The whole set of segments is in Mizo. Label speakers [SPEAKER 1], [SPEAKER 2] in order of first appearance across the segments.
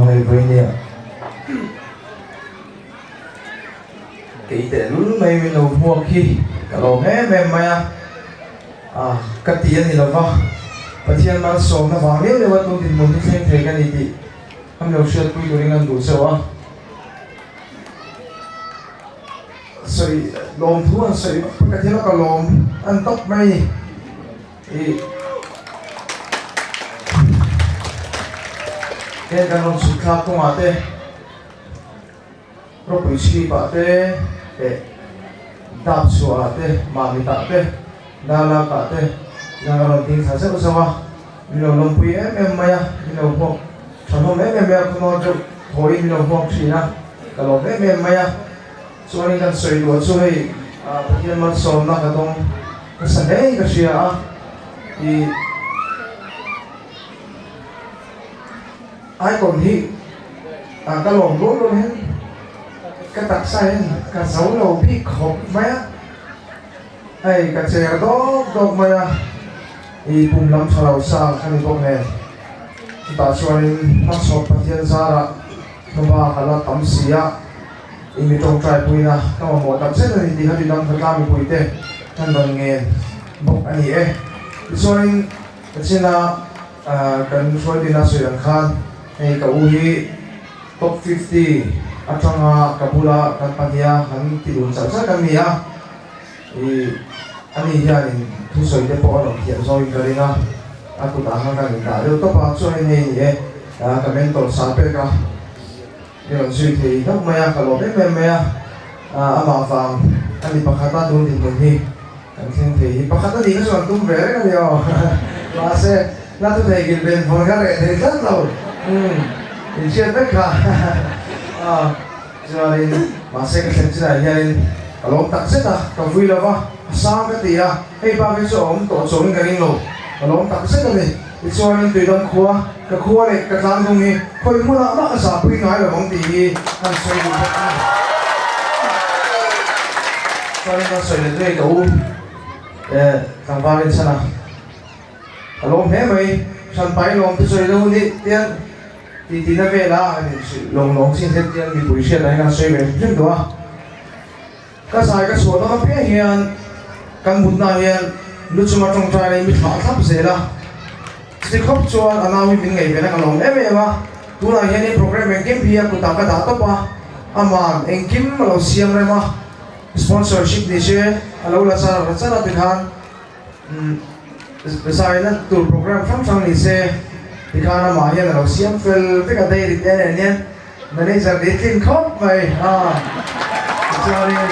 [SPEAKER 1] hei vawinia kei tehlul mai min lo hmuak hi ka lawm em em mai a, ah ka ti a ni lo va, Pathian malsawmna vang liau liau a tun dinhmun hi thleng thei ka ni tih an lo hriatpui turin an duh chauh a. Sawi lawm thu an sawi vak ka thil a ka lawm an tawp mai ni ih heng kan rawn chhuk thlak kawngah te ropui chhip ah te leh dap chhuah ah te mahni tah te darlak ah te tiang a rawn ding thla zeuh zeuh a min lo lawmpui em em mai a min lo hmuak tha hlawm em em mai a khawnawn deuh thawiin min lo hmuak thin a ka lawm em em mai a. Chuanin kan sawi duh chu hei Pathian malsawmna ka dawng nasa hle ka hria a, ih icon hi ka lawm rual rual hian ka taksa hian ka zo lo bik khawp mai a, hei ka cher dawk dawk mai a, ih pum lam tha lo sa ka ni bawk nen chutah chuanin hmachhawp Pathian zarah hnuba ka la tam si a. I mi tawngtai puina ka mamawh tak zet a ni tih kha Tuidang Khawtlang mipuite kan rawn ngen bawk a ni e. Tichuanin Kachina kan hruaitina sawi ang khan hei ka u hi top 50 atanga ka bula kan pahniha han ti dun char char kan ni a, i ani hianin thusawi te pawh a rawn thiam zawkin ka ring a, a kutah khan kan indah deuh tawp a, chuanin hei ni e ka mentor sa pek a. I rawn zui thei hlauh mai a, ka lawm em em mai a, amah vang a ni pakhat a tun dinhmun hi kan thleng thei hi pakhat a nih kha chu an tum ve reng a ni aw mahse la thu thei kil ben vawn kha reh thei tlat lo umm in hriat vek kha aw chuanin mahse ka thlen chinah hianin ka lawm tak zet a ka vui lo va a sang ka ti a hei bak hi chu a awm tawh chawngin ka ring lo ka lawm tak zet a ni. Tichuanin Tuidam khua, ka khua leh ka tlangdung hi khawi hmunah mah ka zahpui ngai lo ang tih hi kan sawi duh bawk a ni. Chuanin kan sawi let ngei ka u eh tlangval in chhan a, ka lawm hle mai, hranpai lawm te sawi lo ni tian ti ti na vel a han inhrilh lawng lawng chin te tian mipui hriat ah hian kan sawi ve hrim hrim duh a. Ka zai ka chhuah dawn apiang hian kan mutna hian lu chunga tawngtai leh mi thlah thlap zel a, chuti khawp chuan a nau hi min ngaih ve na ka lawm em em a, tunah hian in program engkim hi a kutah ka dah tawp a, aman engkim a lo siam rem a, sponsorship ni se a lo la char char a tikhan zaina tur program hrang hrang ni se tikhan amah hian a lo siam fel vek a dairy te nen hian. Manager nih tlin khawp mai a, tichuanin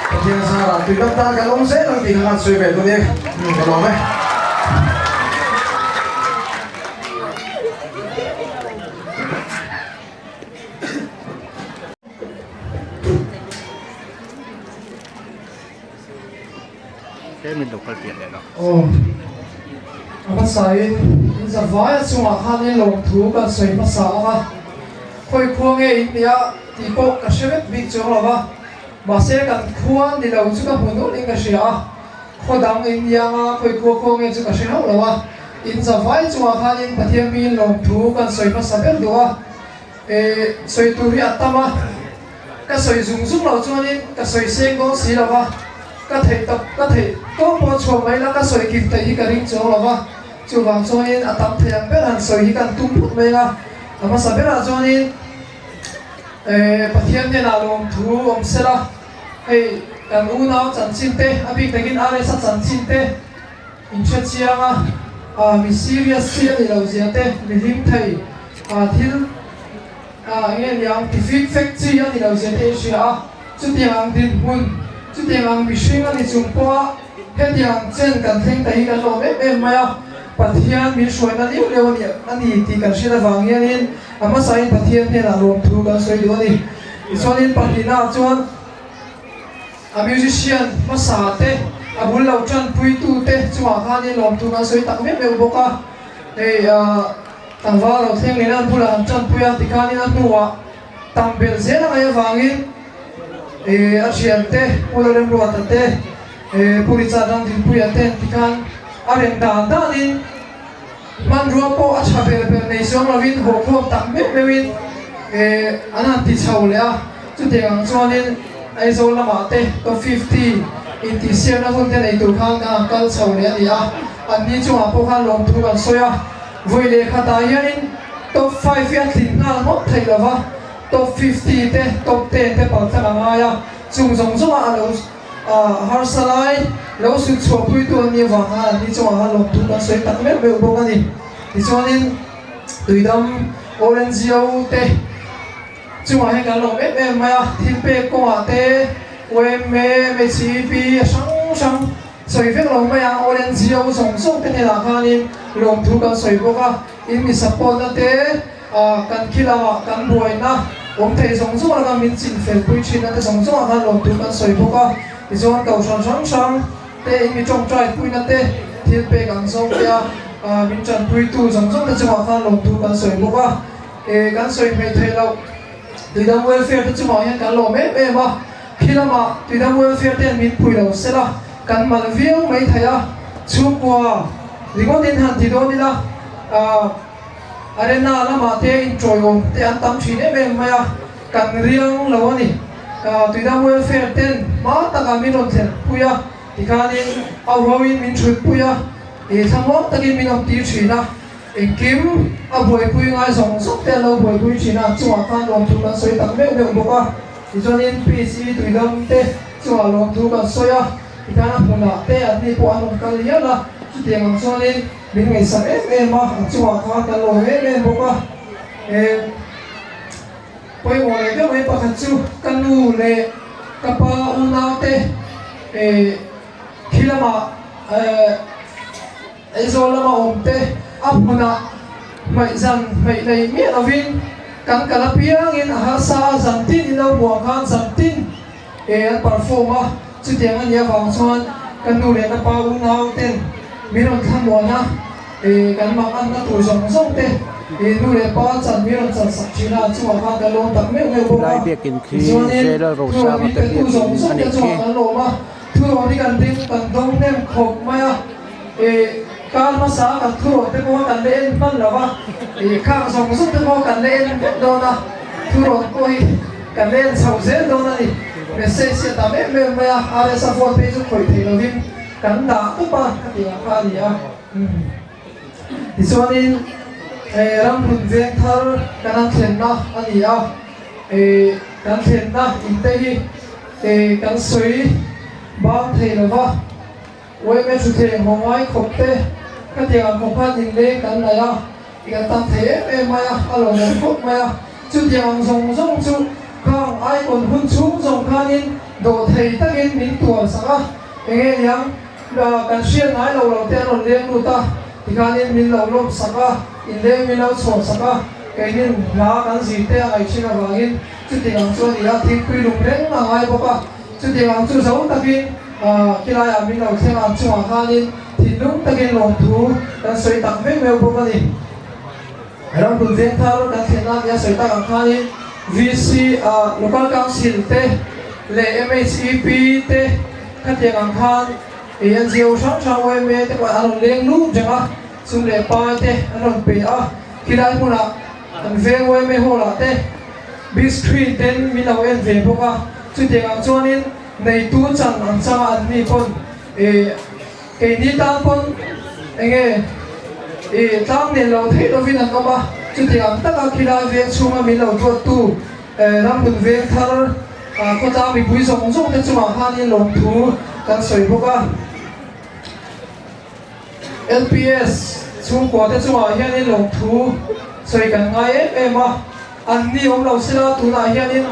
[SPEAKER 1] Pathian zarah tui dam tan kan awm zel ang tih kha kan sawi ve dawn e, ka lawm e.
[SPEAKER 2] Aw, a hmasain in zavaia chungah khan in lawmthu kan sawi hmasa ang a, khawi khua nge in nia tih pawh ka hre vek bik chuang lo va, mahse kan khua ni lo chu ka hmu nulh in ka hria a, khaw dang in nia anga khawi khua khua nge chu ka hre hauh lo a, in zavai chungah khan in Pathian hmingin lawmthu kan sawi hmasa ber duh a, eh sawi tur hi a tam a. Ka sawi zung zung loh chuanin ka sawi seng dawn si lo va, ka theih tak ka theih tawp pawh chhuah mai la ka sawi kim theih hi ka ring chuang lo va, chuvang chuanin a tam thei ang ber han sawi hi kan tum phut mai a, a hmasa berah chuanin eh Pathian hnenah lawmthu awm se la, hei kan unau chanchin te a bik takin RS-a chanchin te inhre chiang a, ah mi serious chi a nih loh zia te mi hlim thei ah thil. Ah nge niang ti fik fek chi a ni lo zia te i hria a, chutiang ang dinhmun, chutiang ang mihring a ni chung pawha hetiang chen kan thleng ta hi kan lawm em em mai a, Pathian min hruaina liau liau a ni a ni tih kan hriat avang hianin a hmasain Pathian hnenah lawmthu kan sawi duh a ni. Tichuanin pahnihnaah chuan a musician hmasa te, a bul lo tanpuitu te chungah khanin lawmthu kan sawi tak meuh meuh bawk a, hei ah. Tlangval lo thleng leh an bulah an tanpui a, tikhanin a hnuah tam belh zel a ngaih avangin a thiante Pu Lalremruata te, Pu Richard Ramdinpuia te tikhan a rem dan danin hmanrua pawh a tha ber ber nei chuang lovin haw khawm tak meuh meuhin. An han ti chho leh a, chutiang ang chuanin Aizawl lamah te top 50 intihsiakna hun te nei tur khan kan han kal chho leh a ni a, anni chungah pawh khan lawmthu kan sawi a, vawi leh khatah hianin top five hi a tlin nghal ngawt theih lo va, top 50 te top ten te paltlang a ngai a, chung zawng zawngah a lo harsa lai lo sut chhuahpuitu an nih avang khan anni chungah khan lawmthu kan sawi tak meuh meuh bawk a ni. Tichuanin. Tuidam ONGO te chungah hian kan lawm em em mai a, thil pek kawngah te YMA, MHEP a hrang hrang sawi vek lo mai a, ONGO zawng zawng te hnenah khanin lawmthu kan sawi bawk a, in mi support na te kan khi lamah kan buaina awm thei zawng zawng laka min chin fel pui thin na te zawng zawngah khan lawmthu kan sawi bawk a, tichuan kohhran hrang hrang te in mi tawngtai puina te thil pek ang zawng te a min tanpuitu zawng zawng te chungah khan lawmthu kan sawi bawk a, e kan sawi hmeih theih loh Tuidam Welfare te chungah hian kan lawm em em a, khi lamah Tuidam Welfare ten min pui lo se la kan mal viau mai thei a, chhungkua ringawt in han ti dawn ila arena lamah te inṭawiawm te an tam ṭhin em em mai a, Kan riang lo a ni. Tuidam Welfare ten hma takah min rawn thlen pui a, tikhanin a uauin min thut pui a, i thlamuang takin min awm tir thin a, engkim a buaipui ngai zawng zawng te an lo buaipui thin a, chungah khan lawmthu kan sawi tak meuh meuh bawk a. Tichuanin PC Tuidam te chungah lawmthu kan sawi a, tikhan a hmunah te an ni pawh an rawn kal hial a, chutiang ang chuanin min ngaihsak em em a, an chungah khan kan lawm em em bawk a. Pawimawh leh deuh mai pakhat chu ka nu leh ka pa unaute khi lamah Aizawl lama awmte a hmunah hmaih zan hmaih nei miah lovin kan kal apiangin a harsa a, zan tin in lo hmuh ang khan zan tin an perform a, chutiang a nih avang chuan ka nu leh ka pa unauten min rawn thlamuan a. Kan mak anna tur zawng zawng te i nu leh pa chan mi rawn chan sak thin a, chungah khan kan lawm tak meuh meuh bawk a.
[SPEAKER 3] Lai biakin khi
[SPEAKER 2] Tichuanin
[SPEAKER 3] Zela
[SPEAKER 2] thurawn
[SPEAKER 3] Rosanga
[SPEAKER 2] mi
[SPEAKER 3] te
[SPEAKER 2] petu zawng
[SPEAKER 3] biakin
[SPEAKER 2] zawng
[SPEAKER 3] a
[SPEAKER 2] te
[SPEAKER 3] nih
[SPEAKER 2] chungah
[SPEAKER 3] khi.
[SPEAKER 2] kan lawm a, thurawn hi kan ding kan dawng hnem khawp mai a. I kar hmasa a kan thurawn te pawh kan la en hman lo va, i khang zawng zawng te pawh kan la en vek dawn a, thurawn pawh hi kan la en chho zel dawn a ni. Message hi a tam em em mai a, RSa phone phei chu khawih theih lovin kan dah tawp a, ka tih ang kha a ni a. Tichuanin ramhlun veng thar kan han thlenna a ni a, kan thlenna in te hi kan sawi bang thei lo va, yma thutthleng haw ngai khawp te khatiang ang khawp khan inleng kan laih a, kan tam thei em em mai a, a lawmawm khawp mai a, chutiang ang zawng zawng chu khang icon hun chhung zawng khanin dawhthei takin min tuar sak a, enge niang. Kan hriat ngai lo lo te an rawn leng lut a, tikhanin min lo lawm sak a, inleng min lo chhawn sak a, keinin hla kan zir te a ngaih thin avangin chutiang ang chu a ni a, thingpui lum reng a ngai bawk a, chutiang ang chu zo takin khilaiah min lo thleng a, an chungah khanin thinlung takin lawmthu kan sawi tak meuh meuh bawk a ni. Ramhlun veng thar kan thlen a nia sawi tak ang khanin VC Local Council te leh MHEP te khatiang ang khan NGO hrang hrang yma te pawh an rawn leng lut reng a, sum leh pai te an rawn pe a, khilai hmunah an veng yma hall ah te big screen ten min lo en ve bawk a, chutiang ang chuanin neitu chan ang changa an ni pawn Keini tan pawn enge i tlang nen lo theih lovin an awm a, chutiang taka khilai veng chhunga min lo duattu ramhmun veng thar khawtlang mipui zawng zawng te chungah khanin lawmthu kan sawi bawk a. LPS chhungkua te chungah hianin lawmthu sawi kan ngai em em a. An ni awm lo sila tunah hianin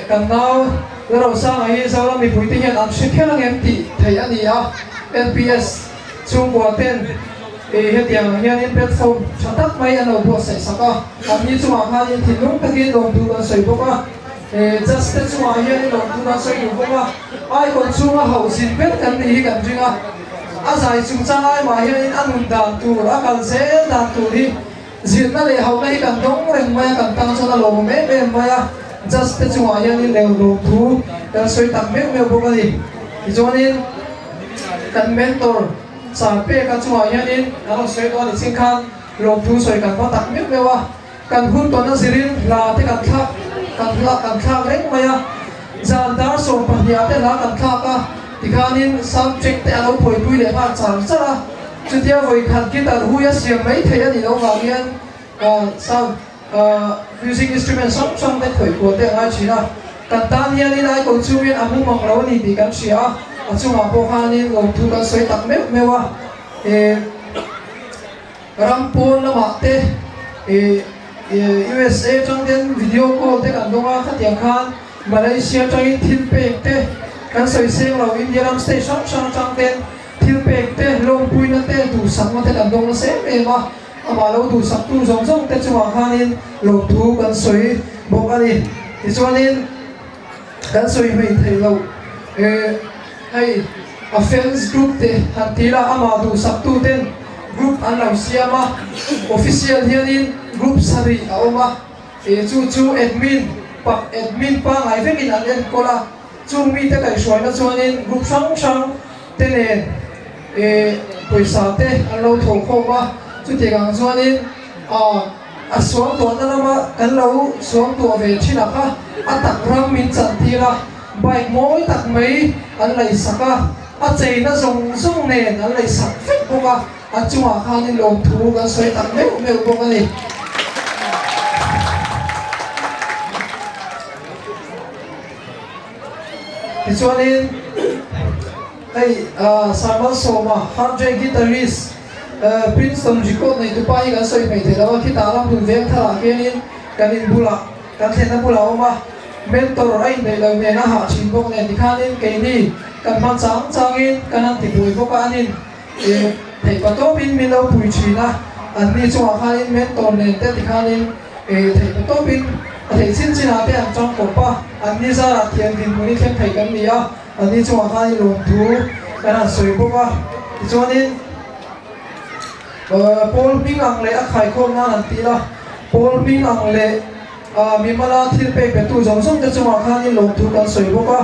[SPEAKER 2] kan nau Lalrosanga hi Zoram mipuite hian an hre kher angem tih theih a ni a, LPS chhungkua ten hetiang ang hianin platform tha tak mai an lo buatsaih sak a, an ni chungah khanin thinlung takin lawmthu kan sawi bawk a, Judge te chungah hianin lawmthu kan sawi duh bawk a, Icon chhunga hauh zin ber kan nih hi kan ring a, a zai chungchang ai mah hianin a nun dan tur, a kal zel dan tur hi Zirna leh hauhna hi kan dawng reng mai a, kan tan chuan a lawmawm em em mai a, Judge te chungah hianin leu lawm thu kan sawi tak meuh meuh bawk a ni. Tichuanin kan mentor Sir Peka chungah hianin kan rawn sawi dawn a ni chin khan lawmthu sawi kan va tak meuh meuh a. Kan hun tawn a zirin hla te kan thlak kan hla kan thlak reng mai a, zan dar 12 ah te hla kan thlak a, tikhanin sound check te a lo buaipui leh nghal char char a, chutia vawi khat guitar hui a siam mai theih a nih loh vang hian sound music instrument hrang hrang te khawih kual te a ngai thin a, kan tan hianin ai ko chungin a mu mang lo a ni tih kan hria a, a chungah pawh khanin lawmthu kan sawi tak meuh meuh a. Ram pawn lamah te USA atang ten video call te kan dawng a, khatiang khan Malaysia atangin thil pek te kan sawi seng lo, India ram state hrang hrang atang ten thil pek te, lawmpuina te, duhsakna te kan dawng nasa em em a, amah lo duhsaktu zawng zawng te chungah khanin lawmthu kan sawi bawk a ni. Tichuanin. Kan sawi hmei thei lo e, hei a fans group te han ti la amah duhsak tu ten group an lo siam a, official hianin group sarih a awm a, e chu chu admin pak admin pangai vekin an enkawl a, chung mite kaihhruaina chuanin group hrang hrang te nen e pawisa te an lo tho khawm a, chutiang ang chuanin a. A suangtuahna lama kan lo suangtuah ve thin a kha a tak ram min chantir a, bike mawi tak mai an leisak a, a cheina zawng zawng nen an leisak vek bawk a, a chungah khanin lawmthu kan sawi tak meuh meuh bawk a ni. Tichuanin hei Sarmalsawma Harjay guitarist Princeton record nei tupa hi kan sawi hmei thei lo a, khitah ram hun veng tharah khianin kan in bulah, kan thlenna bulah a awm a, mentor a inneih lo nen a hah thin bawk nen tikhanin keini kan hman chang changin kan han ti buai bawk a, anin theih patawpin min lo pui thin a, anni chungah khanin mentor nen te tikhanin theih patawpin a theih chin chinah te an tang kawp a, anni zarah thiam dinhmun hi thleng thei kan ni a. Anni chungah khanin lawmthu kan han sawi bawk a, tichuanin Paul hming ang leh a khaikhawm nan an ti a, Paul hming ang leh mimala thil pek petu zawng zawng te chungah khanin lawmthu kan sawi bawk a,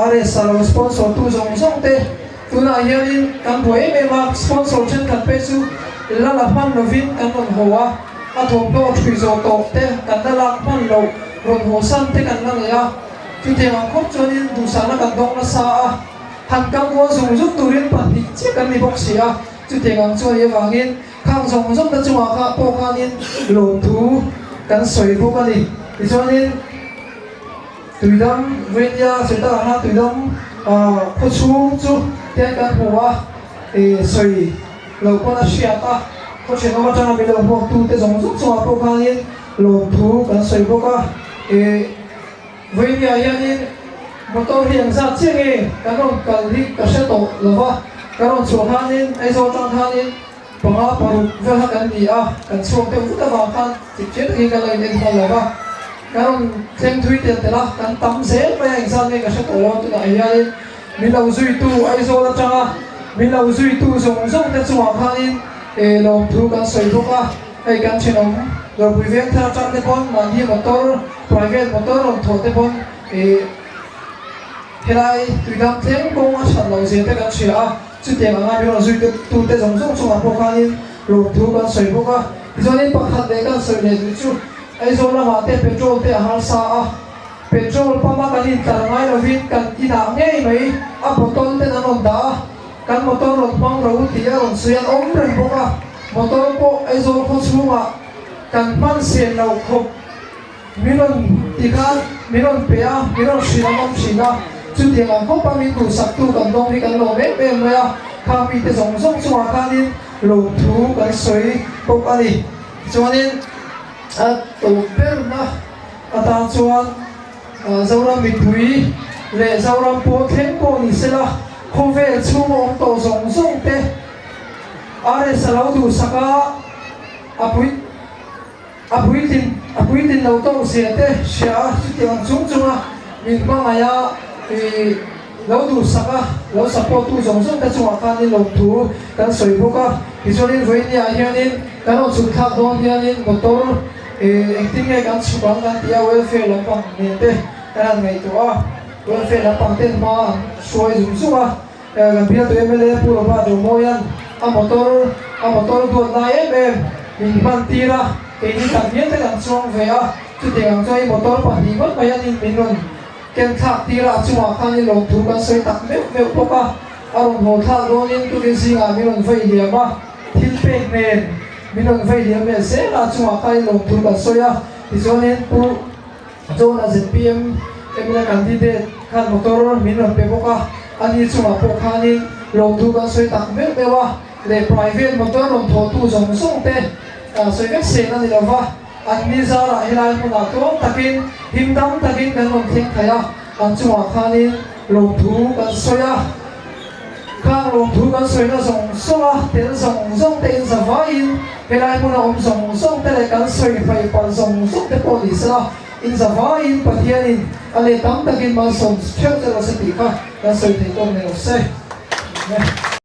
[SPEAKER 2] RS a lo sponsor tu zawng zawng te tunah hianin kan buai em em a, sponsor thenkhat phei chu la la hman lovin kan rawn haw a, a thawmhnaw thui zawh tawh te kan la lak hman loh rawn haw san te kan la nei a. Chutiang ang khawp chuanin duhsahna kan dawng nasa a, han kal kual zung zung turin pahnih chiah kan ni bawk si a, chutiang ang chu a nih avangin khang zawng zawng te chungah kha pawh khanin lawmthu kan sawi bawk a ni. Tichuanin Tuidam Vainia sawi takah khan Tuidam khaw chhung chu tian kan hmu a, sawi lo pawn a hriat a, khaw thenawm atanga min lo hmuaktute zawng zawng chungah pawh khanin lawmthu kan sawi bawk a. Vawinia hianin motor hi engzat chiah nge kan rawn kal hi ka hre tawh lo va, kan rawn chhuah khanin Aizawl atang khanin panga paruk vel kha kan ni a, kan chhuak deuh vut avang khan chip chiah takin kan lo in en hman lo va, kan rawn thleng thui tel tel a, kan tam zel mai a engzat nge ka hre tawh lo a, tunah hianin min lo zuitu Aizawl atanga min lo zuitu zawng zawng te chungah khanin lawmthu kan sawi bawk a. Hei kan thenawm Dawrpui veng thar atang te pawn mahni motor, private motor rawn thawh te pawn ih helai tuidam thleng kawng a that loh zia te kan hria a, chutiang anga min rawn zui te tu te zawng zawng chungah pawh khanin lawmthu kan sawi bawk a. Tichuanin pakhat leh kan sawi leh duh chu Aizawl lamah te petrol te a harsa a, petrol pump a kan intlar ngai lovin kan inah ngei mai a bottle ten an rawn dah a, Kan motor rawn hmang ro tih a rawn sawi an awm reng bawk a, motor pawh Aizawl khaw chhungah kan hman sen lo khawp min rawn ti khan min rawn pe a, min rawn hrilh an awm thin a, chutiang ang khawpa min duhsaktu kan dawng hi kan lawm em em mai a, khang mite zawng zawng chungah khanin lawmthu kan sawi bawk a ni. Tichuanin a tawp berna atan chuan. Zoram mipui leh Zoram pawl thleng pawh ni sela, khawvel chhunga awm tawh zawng zawng te RS a lo duhsak a, a pui a puitlin a puitlin lo tawk zia te hria a, chutiang ang chung chunga min hmangaih a, ih lo duhsak a, lo support tu zawng zawng te chungah khanin lawmthu kan sawi bawk a. Tichuanin vawinia hianin kan rawn chhuk thlak dawn hianin motor Engtin nge kan chhuk ang kan ti a, welfare lampang nen te kan han ngaihtuah a, welfare lampang ten hma an hruai zung zung a, kan bialtu mla Pu Robert Romawia'n a motor a motor duat lai em em min hman tir a. Keini tak hian te kan chuang ve a, chutiang ang chuan i motor pahnih ngawt mai anin min rawn ken thlak tir a, a chungah khan i lawmthu kan sawi tak meuh meuh bawk a, a rawn haw thlak dawnin tukin zingah min rawn vei liam a, thil pek nen min rawn vei liam leh zel a, a chungah khan i lawmthu kan sawi a, tichuanin Pu John-a zpm mla candidate khan motor min rawn pe bawk a, ani chungah pawh khanin lawmthu kan sawi tak meuh meuh a. Leh private motor rawn thawhtu zawng zawng te sawi vek sen a ni lo va, an ni zarah helai hmunah tluang takin him dam takin kan rawn thleng thei a, an chungah khanin lawmthu kan sawi a, khang lawmthu kan sawina zawng zawng a tel zawng zawng te in zavaiin helai hmuna awm zawng zawng te leh kan sawi hmai palh zawng zawng te pawh ni sela in zavaiin Pathianin a leh tam takin malsawm theuh che rawh se tih kha kan sawi thei tawk ni lo se.